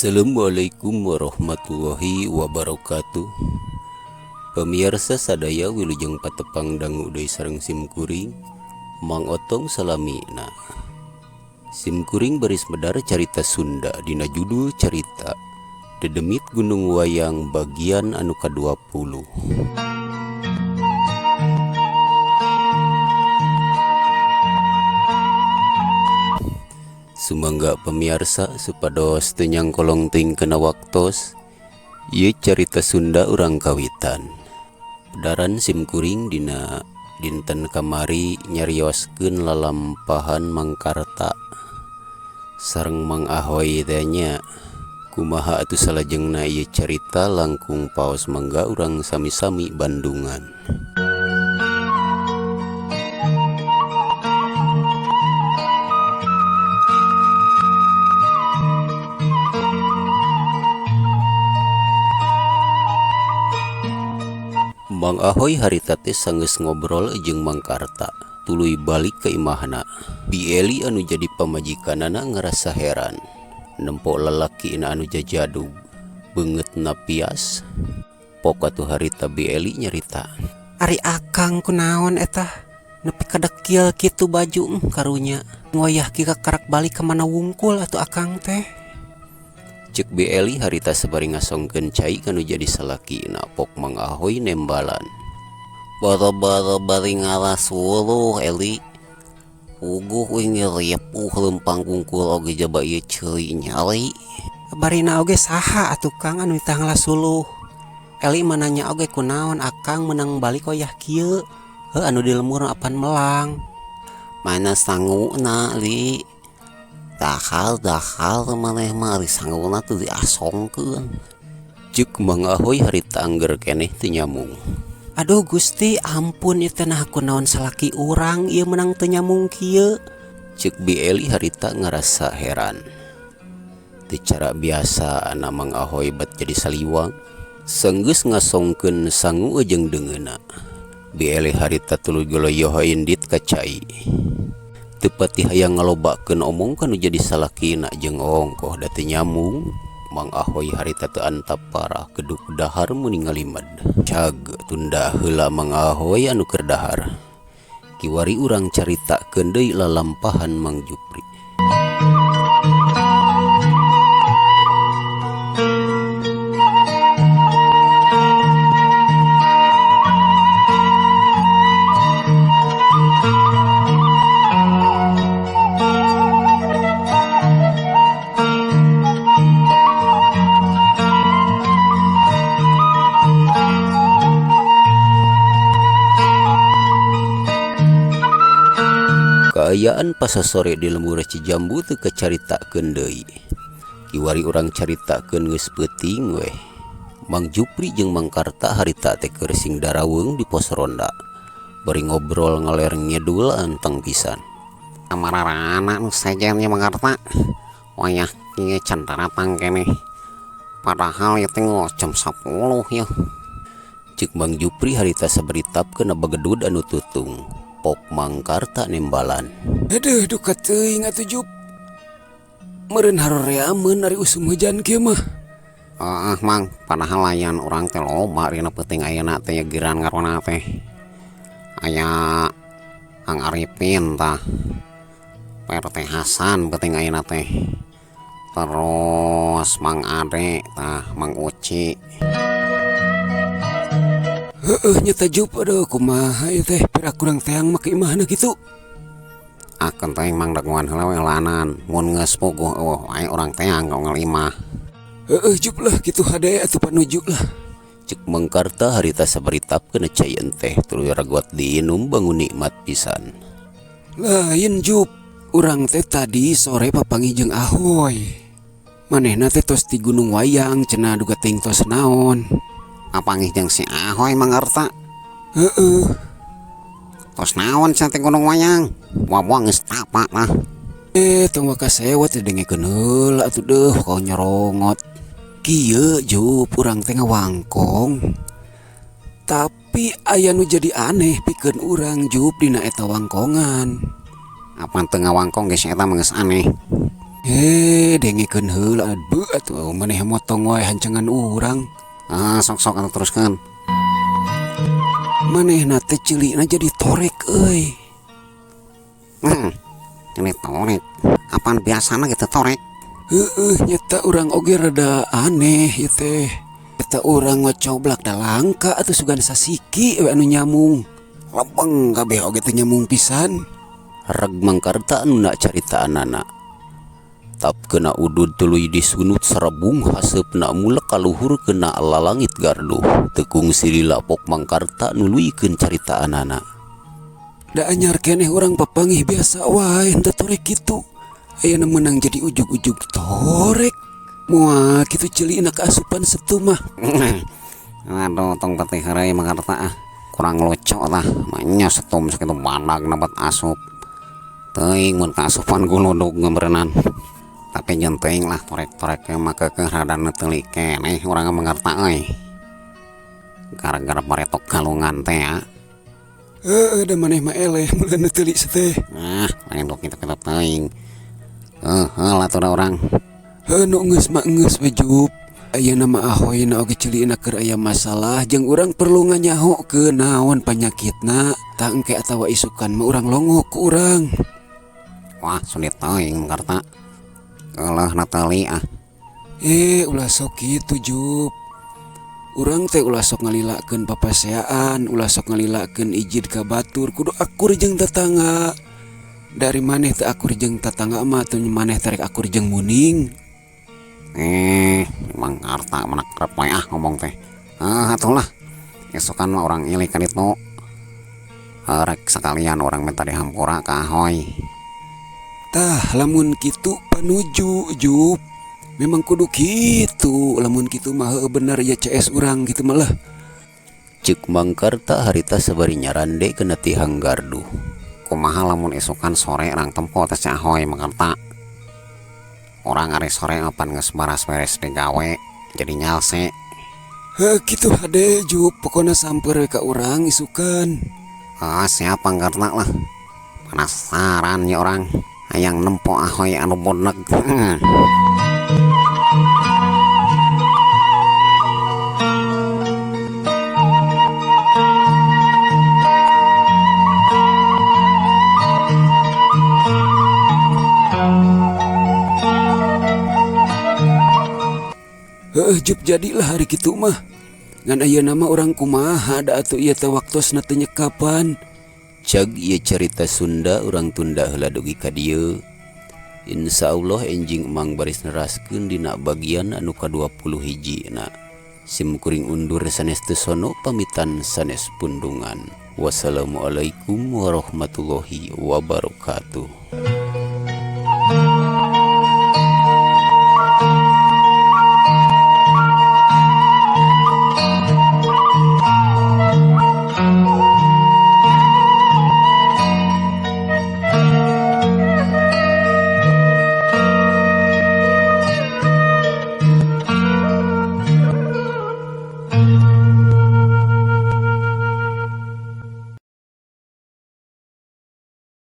Assalamualaikum warahmatullahi wabarakatuh. Pemirsa sadaya, wilujeng patepang dangu deui sareng sim kuring, Mang Otong salamina. Sim kuring baris medar carita Sunda dina judul carita Dedemit Gunung Wayang bagian anu ka-20. Sumangga pemirsa, supados teu nyangkolong teuing kana waktos. Ieu carita Sunda urang kawitan. Pedaran sim kuring dina dinten kamari nyarioskeun lalampahan Mang Karta sareng Mang Ahoy teh nya. Kumaha atuh salajengna ieu carita? Langkung paos mangga urang sami-sami bandungan. Mang Ahoy harita teh sanggeus ngobrol jeung Mang Karta, tuluy balik ka imahna. Bi Eli anu jadi pamajikanana ngarasa heran nempo lalakina anu jajadug, beungeutna pias. Pok atuh harita Bi Eli nyarita. Ari akang kunaon eta nepi ka dekil kitu baju? Karunya ngoyah kieu karak balik ka mana wungkul atuh akang teh. Cek Bi Eli harita sabari ngasongkeun cai kanu jadi salakina. Pok Mang Ahoy nembalan. Boro-boro bari ngalas wuluh, Eli. Puguh we ngeripuh lempang kungkul oge jaba ieu ceuli nyali. Barina oge saha atuh, Kang, anu tah ngalas suluh? Eli mah nanya oge kunaon akang menang balik wayah kieu. Heuh, anu di lembur apan melang. Mana sanguna, Li? Dahar dahar maneh mah, ari sanguna teu diasongkeun. Cek Mang Ahoy harita angger keneh teu nyamung. Aduh Gusti, ampun ieu teh, nah kunaon salaki urang ieu menang teu nyamung kieu? Cek Bi Eli harita ngarasa heran. Teu cara biasa anak Mang Ahoy bat jadi saliwang. Sanggeus ngasongkeun sangu jeung deungeunna, Bi Eli harita tuluy goloyoh indit ka cai. Teu pati hayang ngalobakeun omong kanu jadi salakina jeung ongkoh da teu nyamung. Mang Ahoy harita teu antap parah, keduk dahar meuni ngalimed. Cag, tunda heula Mang Ahoy anu keur dahar. Kiwari urang caritakeun deui lalampahan Mang Jupri. Kaayaan pasasore di lembur Cijambu teu kacaritakeun deui. Kiwari urang caritakeun geus peuting weh. Mang Jupri jeung Mang Karta harita teh keur sing daraweung di pos ronda. Bari ngobrol ngaler ngidul anteng pisan. Amararana nu sejen nya, Mang Karta. Wayah kieu can daratang keneh. Padahal ieu teh jam 10 ya. Cek Mang Jupri harita sabari tap kana bagedud anu tutung. Pok Mang Karta nembalan. Aduh, duka teuing atuh, Jup. Meureun haroreameun ari usum hujan kieu mah. Ah, Mang, padahal layan urang teh loba dina peuting ayeuna teh giran ngarona teh. Aya Kang Arifin tah. PRT Hasan peuting ayeuna teh. Terus Mang Ade tah, Mang Uci. Heeh nya tah, Jup, aduh, kumaha ieu teh, pira kurang teang make imahna kitu. Akeun teh, Mang, dagoan heula we lanan, mun geus puguh eueuh wae urang teang ka unggal imah. Heeh, Jup, lah kitu hade atuh panuju lah. Cek Mang Karta harita sabari tap kana cai enteh tuluy ragot diinum bangun nikmat pisan. Lain, Jup, urang teh tadi sore papanggih jeung Ahoy. Manehna teh tos di Gunung Wayang cenah, duka teuing tos naon. Papanggih jeung si Ahoy, Mang Karta? Heeh. Tos naon cenah teh Gunung Wayang? Wawa geus tapa lah. Eh, tong waka sewot, dengekeun heula atuh, deuh kau nyorongot. Kieu, Jup, urang teh ngawangkong. Tapi aya nu jadi aneh pikeun urang, Jup, dina eta wangkongan. Apan teu ngawangkong geus eta mah geus aneh. Heh, dengekeun heula beuh atuh maneh motong wae hancangan urang. Ah, sok-sok atuh teruskeun. Manehna teh ceulina jadi torek euy. Ini torek. Apaan biasana gitu torek? Heeh, nyata urang oge rada aneh ieu teh. Eta urang ngocoblak da langka atuh sugan sasiki we anu nyamung. Lebeng kabeh oge teh nyamung pisan. Reg Mangkarta anu nak caritaanana. Tap kena udud tuluy disunut sarebung haseupna mulek kaluhur kena lalangit garduh. Teu kungsi dilapok Mangkarta nuluykeun caritaanana. Da anyar keneh urang papanggih biasa wae henteu torek kitu. Ayeuna meunang jadi ujug-ujug torek. Moal kitu ceulina kaasupan setu mah. Aduh, tong patih heureuy Mangkarta ah. Kurang lucu tah. Manya setum sakitu badag dapat asup. Teuing mun kaasupan guludug ngeberenan. Tapi jeung teuing lah torek-torek mah keukeuh rada neuteuli keneh urang Mangkarta euy. Gara-gara baretok galungan teh ya. Heeh, da maneh mah eleh mun neuteuli teh. Ah, lain dok kitu-kitu teuing. Heuh lah atuh da urang. Heuh, nu geus mah geus we Jup. Ayeuna mah ahoyna oge ceulina keur aya masalah jeung urang perlu nganyahokeun naon panyakitna. Tah engke atawa isukan mah urang longok ku urang. Wah, sulit teuing Mangkarta. Eueuh Natali ah. Ulah sok kitu Jup. Urang teh ulah sok ngalilakeun papaseaan, ulah sok ngalilakeun ijid ka batur, kudu akur jeung tetangga. Dari maneh teu akur jeung tetangga mah teu maneh terek akur jeung muning. Mangkarta mana kerep wae ah ngomong teh. Ah, atuh lah. Esokan mah urang ilik ka ditu. Rek sakalian urang minta dihampura ka Ahoy. Tah, lamun kitu panuju Jup. Memang kudu kitu, lamun kitu mah heueuh bener ya CS urang kitu mah lah. Ceuk Mangkarta harita sabari nyarande kana tihang garduh. Kumaha lamun isukan sore urang tempo teh si Ahoy Mangkarta. Urang ari sore apan geus baras beres digawe jadi nyalse. Heuh kitu hade Jup, pokona samper we ka urang isukan. Ah, siap Mangkarta lah. Penasaran ya urang. Hayang nempo Ahoy anu bonek. Heuh Jup, jadilah hari kitu mah. Ngan ayeuna mah urang kumaha da atuh ieu teh waktosna teu nyekapan. Cag ieu carita Sunda urang tunda heula dugi ka dieu. Insyaallah enjing emang baris neraskeun dina bagian anu ka-20 hiji na. Sim kuring undur sanes teu sono pamitan sanes pundungan. Wassalamualaikum warahmatullahi wabarakatuh.